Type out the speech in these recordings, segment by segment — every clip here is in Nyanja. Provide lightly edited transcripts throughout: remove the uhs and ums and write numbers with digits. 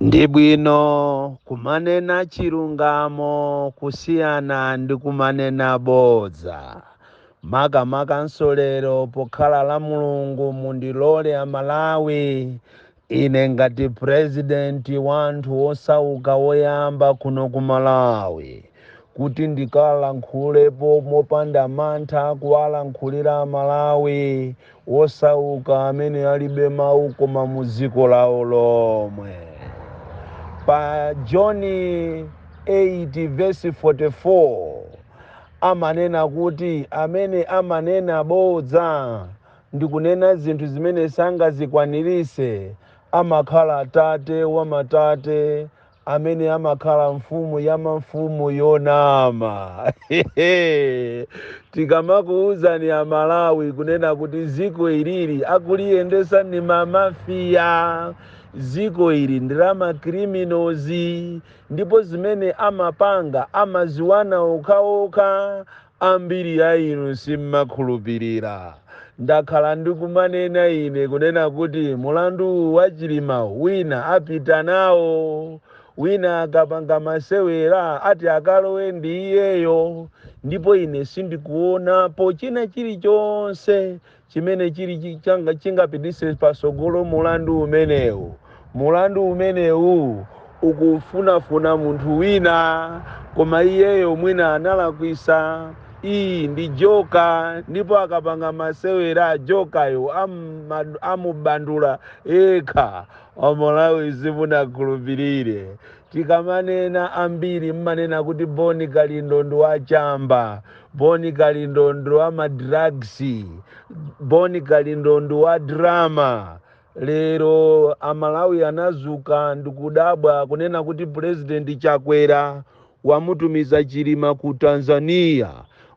Ndi bwino kumanena chilungamo kusiyana ndi kumanena bodza. Makamakanso lero pokhala la Mulungu, mundilole Amalawi, ine ngati purezidenti wa anthu osauka woyamba kuno ku Malawi, kuti ndikalankhulepo mopanda mantha, kuwalankhulira Amalawi osauka amene alibe mawu koma mu dziko lawo lomwe. Pa John 8 verse 44 amanena kuti amene amanena bodza ndi kunena zinthu zimene sangazikwanirise amakhala tate wa matate, amene amakhala mfumu ya mafumu yonama. Tikamakuwuzani Amalawi kunena kuti ziko ilili akuliyendesa ni mamafiya, ziko ili ndi la macriminals, ndipo zimene amapanga amaziwana okhaokha. Ambiri a inu simmakhulupirira. Ndakhala ndikumanena ine kunena kuti mulandu wa Chilima wina apita nawo, wina akapanga masewera ati akalowe ndi iyeyo, ndipo ine sindikuonapo china chilichonse chimene chili changa chingapitise pasogolo mulandu umenewu. Mulandu umenewu ukufunafuna munthu wina, koma iyeyo mwina analakwisa. Iyi ndi joka, ndipo akapanga masewera jokayo amubandula ekha. Amalawi simunakhulupirire. Tikamanena ambiri mmanena kuti Boni Kalindo ndi wachamba, Boni Kalindo ndi wa madrugs, Boni Kalindo ndi wa drama. Lero Amalawi anazuka ndikudabwa kunena kuti Purezidenti Chakwera wamutumiza Chilima ku Tanzania,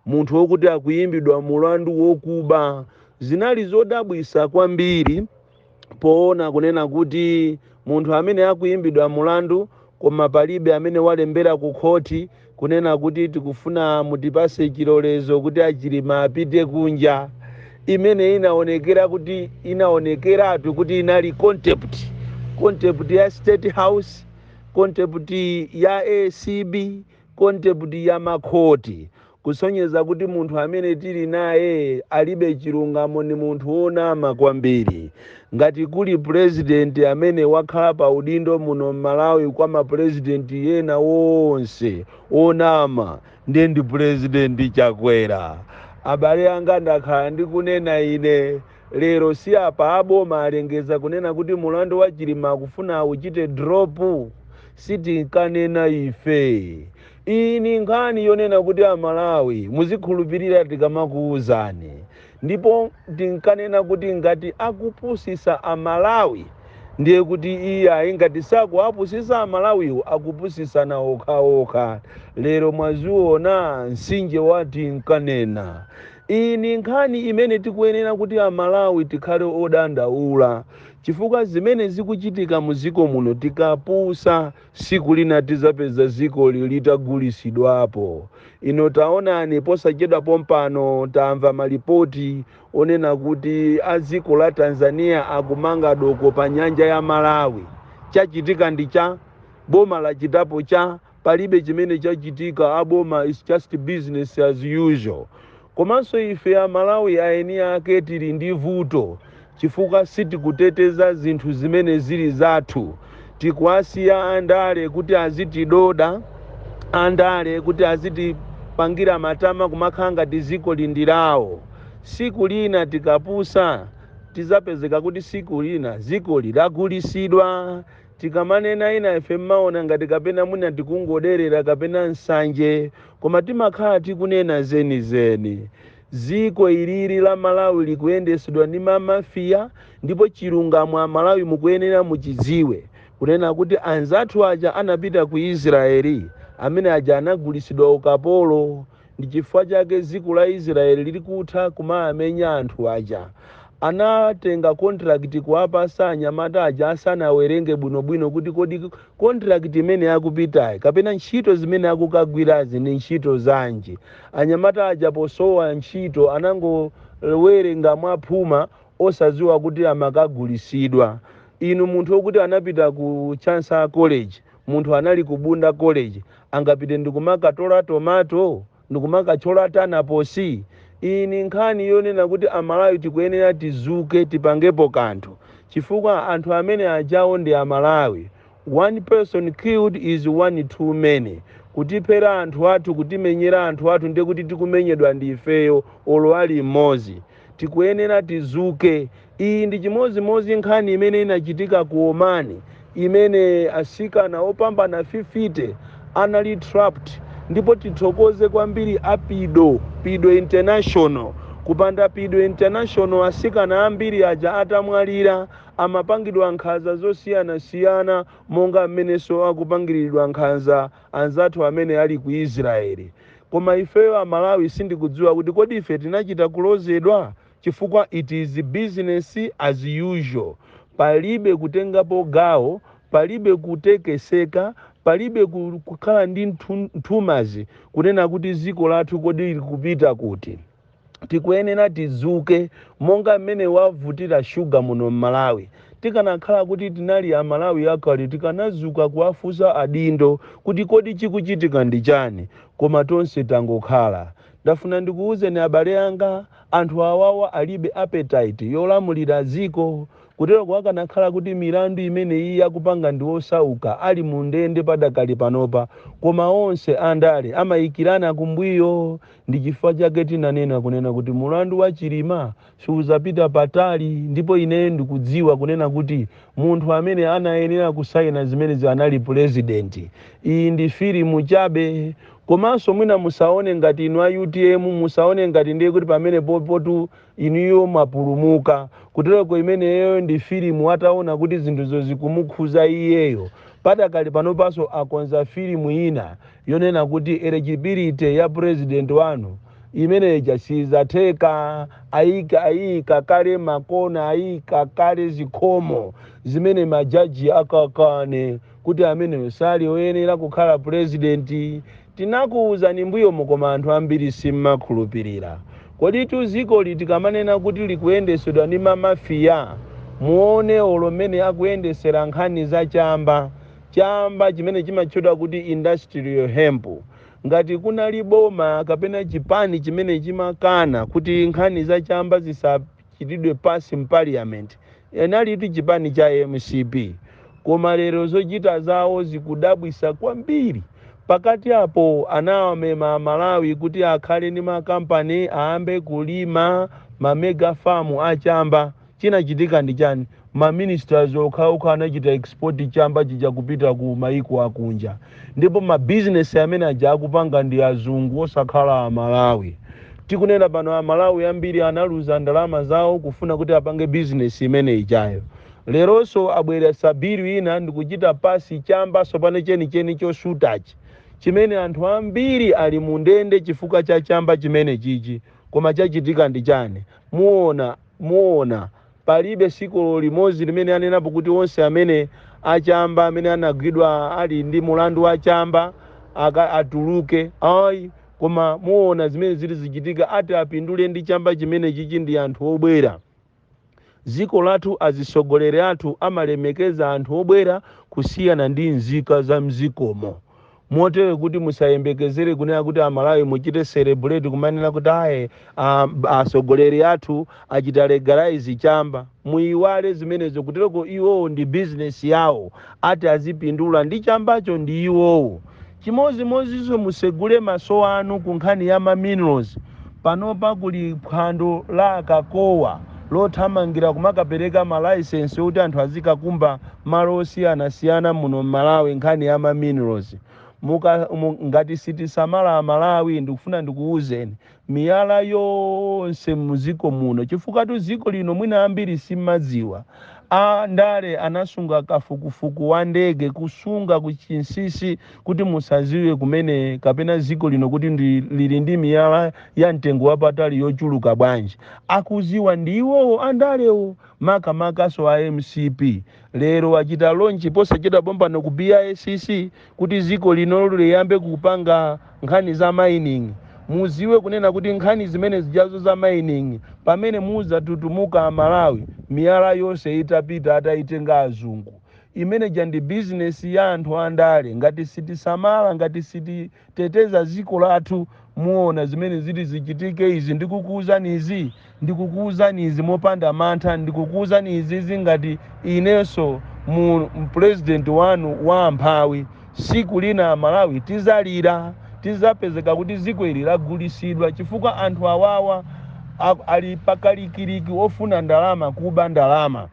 munthu wokuti akuyimbidwa mulandu wokuba. Zinali zodabwisa kwambiri poona kunena kuti munthu amene akuyimbidwa mulandu, koma palibe amene walembera ku khoti kunena kuti tikufuna mutipase chilolezo kuti aChilima apite kunja, imene inaonekera kuti inaonekeratu kuti inali contempt, contempt ya State House, contempt ya ACB, contempt ya makhoti, kusonyeza kuti munthu amene tili naye alibe chilungamo, ni munthu wonama kwambiri. Ngati kuli purezidenti amene wakhala pa udindo muno m'Malawi kwa mapurezidenti ena wonse onama, ndiye ndi Purezidenti Chakwera. Abale anga, ndakhala ndikunena ine. Lero si apa aboma alengeza kunena kuti mulandu wa Chilima akufuna auchite drop? Sitinkanena ife? Iyi ni nkhani yonena kuti Amalawi muzikhulupirira tikamakuwuzani. Ndipo tinkanena kuti ngati akupusisa Amalawi, ndiye kuti iye ngati sakuapusisa Amalawiwo, akupusisana okhaokha. Lero mwaziona msinje wa tinkanena. Iyi ni nkhani imene tikuyenera kuti Amalawi tikhale odandaula, chifukwa zimene zikuchitika mu ziko muno, tikapusa siku lina tizapeza ziko litagulisidwapo. Ino taonani, posachedwa pompano tamva malipoti onena kuti a dziko la Tanzania akumanga doko pa nyanja ya Malawi. Chachitika ndi cha boma lachitapo cha? Palibe chimene chachitika. Aboma is just business as usual. Komanso ife Amalawi aeni ake tili ndi vuto, chifukwa sitikuteteza zinthu zimene zili zathu. Tikuasiya andale kuti azitidoda, andale kuti azitipangira matama, kumakhala ngati ziko lindilawo. Siku lina tikapusa tizapezeka kuti siku lina ziko lilagulisidwa. Tikamanena ina ife mmaona ngati kapena mwina tikungoderera kapena nsanje, koma timakhala tikunena zenizeni. Ziko ilili la Malawi likuyendesedwa ndi mamafiya, ndipo chilungamo Amalawi mukuyenera muchidziwe kunena kuti anzathu aja anapita ku Israeli, amene aja anagulisidwa ukapolo. Ndi chifukwa chake dziko la Israeli lili kutha kumaamenya anthu aja. Anatenga contract kuwapasa anyamata aja asanawerenge bwinobwino kuti kodi contract imene akupitayi kapena ntchito zimene akukagwirazi ni ntchito zanji. Anyamata aja posowa ntchito anangowerenga mwaphuma, osadziwa kuti amakagulisidwa. Inu, munthu wokuti anapita ku Chancellor College, munthu anali ku Bunda College, angapite ndikumakatola tomato, ndikumakachola tanaposi? Iyi ni nkhani yonena kuti Amalawi tikuyenera tizuke, tipangepo kanthu, chifukwa anthu amene ajawo ndi Amalawi. One person killed is one too many. Kutiphera anthu athu, kutimenyera anthu athu, ndiye kuti tikumenyedwa ndi ifeyo, olo ali mmodzi. Tikuyenera tizuke. Iyi ndi chimozimozi nkhani imene inachitika ku Omani, imene asikana opambana 50 anali trapped. Ndipo tithokoze kwambiri a Pido, Pido International. Kupanda Pido International, asikana ambiri aja atamwalira, amapangidwa nkhanza zosiyanasiyana, monga mmenenso akupangiridwa nkhanza anzathu amene ali ku Israeli. Koma ifeyo Amalawi, sindikudziwa kuti kodi ife tinachita kulozedwa, chifukwa it is business as usual. Palibe kutengapo gawo, palibe kutekeseka, palibe kukhala ndi nthumazi kunena kuti dziko lathu kodi likupita kuti. Tikuyenera tizuke. Monga mmene wavutira shuga muno mMalawi, tikanakhala kuti tinali Amalawi akale, tikanazuka kuwafunsa adindo kuti kodi chikuchitika ndi chani? Koma tonse tangokhala. Ndafuna ndikuwuzeni abale anga, anthu awawa alibe appetite yolamulira dziko. Kutero kwakanakhala kuti milandu imene iyi akupanga ndi osauka, ali mu ndende padakali panopa. Koma onse andale amayikirana kumbuyo. Ndi chifukwa chake tinanena kunena kuti mulandu wa Chilima siuzapita patali. Ndipo ineyo ndikudziwa kunena kuti munthu amene anayenera kusayina zimenezi anali Purezidenti. Iyi ndi filimu chabe. Komanso mwina musaone ngati inu a UTM, musaone ngati ndiye kuti pamene popotu inuyo mwapulumuka. Kutereko imeneyo ndi filimu. Ataona kuti zinthuzo zikumukhuza iyeyo, padakali panopanso akonza filimu ina yonena kuti eligibility ya president wanu imeneja sizatheka. Ayika kale makona, ayika kale zikhomo zimene majaji akakane kuti ameneyo sali oyenera kukhala purezidenti. Tinakuwuzani mbuyomu, koma anthu ambiri simmakhulupirira. Kodi tuzikoli tikamanena kuti likuyendesedwa ndi mamafiya, muone olo mmene akuyendesera nkhani za chamba, chamba chimene chimatchedwa kuti industrial hemp. Ngati kunali boma kapena chipani chimene chimakana kuti nkhani za chamba zisachitidwe pass m'parliament, inalitu chipani cha MCP. Koma lero zochita zawo zikudabwisa kwambiri. Pakati apo anawamema Amalawi kuti akhale ndi makampani, ayambe kulima ma mega farm achamba. Chinachitika ndi chani? Ma ministers okhaokha anachita export chamba chija kupita ku maiko akunja, ndipo mabizinesi amene aja akupanga ndi azungu, osakhala Amalawi. Tikunena pano, Amalawi ambiri analuza ndalama zawo kufuna kuti apange bizinesi imene ijayo. Leronso abweretsa bill ina ndikuchita pass chamba sopano chenicheni chosutachi, chimene anthu ambiri ali mu ndende chifukwa cha chamba chimene chichi. Koma chachitika ndi chani? Muona, muona. Palibe siku limodzi limene anenapo kuti onse amene achamba, amene anagwidwa ali ndi mulandu wachamba, atuluke, ayi. Koma muona zimene zili zichitika. Ati apindule ndi chamba chimene chichi ndi anthu obwera. Dziko lathu, azisogoleri athu amalemekeza anthu obwera kusiyana ndi nzika za mzikomo. Motere kuti musayembekezere kunena kuti Amalawi muchite celebrate kumanena kuti aye, asogoleri athu achita legalize chamba. Muyiwale zimenezo. Kutereko iwowo ndi bizinesi yawo, ati azipindula ndi chambacho ndi iwowo. Chimozimozinso musegule maso anu ku nkhani ya ma minerals. Panopa kuli phwando la akakowa lothamangira kumakapereka ma licence kuti anthu azikakumba malo osiyanasiyana muno mMalawi, nkhani ya ma minerals. Ngati sitisamala Amalawi, ndikufuna ndikuwuzeni, miyala yonse muziko muno, chifukwa tu ziko lino mwina ambiri simmadziwa, a ndale anasunga kafukufuku wa ndege, kusunga kuchinsisi kuti musaziwe kumene kapena ziko lino kuti lili ndi miyala ya mtengo wapatali yochuluka bwanji. Akuziwa ndi iwowo andalewo, makamakaso a MCP. Lero achita launch posachita pompano ku BICC kuti ziko lino liyambe kupanga nkhani za mining. Muziwe kunena kuti nkhani zimene zijazo za mining, pamene muzatutumuka Amalawi, miyala yonse itapita, atayitenga azungu, imeneja ndi bizinesi ya anthu andale. Ngati sitisamala, ngati sititeteza dziko lathu, muona zimene ziti zichitike. Izi ndikukuwuzani, izi ndikukuwuzani izi mopanda mantha. Ndikukuwuzani izizi ngati inenso mu president wanu wa amphawi. Siku lina Amalawi tizalira, tizapezeka kuti dziko ili lagulisidwa, chifukwa anthu awawa ali pakalikiliki ofuna ndalama, kuba ndalama.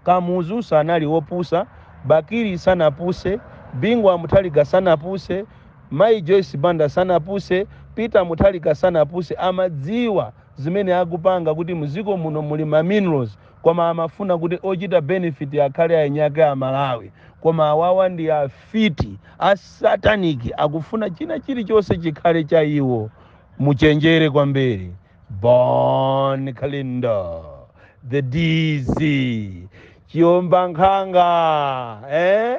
Kamuzu sanali wopusa, Bakili sanapuse, Bingu wa Mutharika sanapuse, Mayi Joyce Banda sanapuse, Peter Mutharika sanapuse. Amadziwa zimene akupanga kuti muziko muno muli ma minerals, koma amafuna kuti ochita benefit akhale ayinyake Amalawi. Koma awawa ndi afiti asataniki, akufuna china chilichonse chikhale cha iwo. Muchenjere kwambiri. Bon Kalindo, the DC, chiomba nkhanga, eh?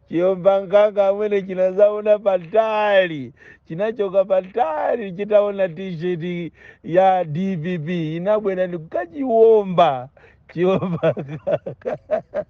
Chiomba nkhanga amene chinazaona patali, chinachoka patali chitaona T-shirt ya DPP, inabwera ndikukachiwomba chiomba nkhanga.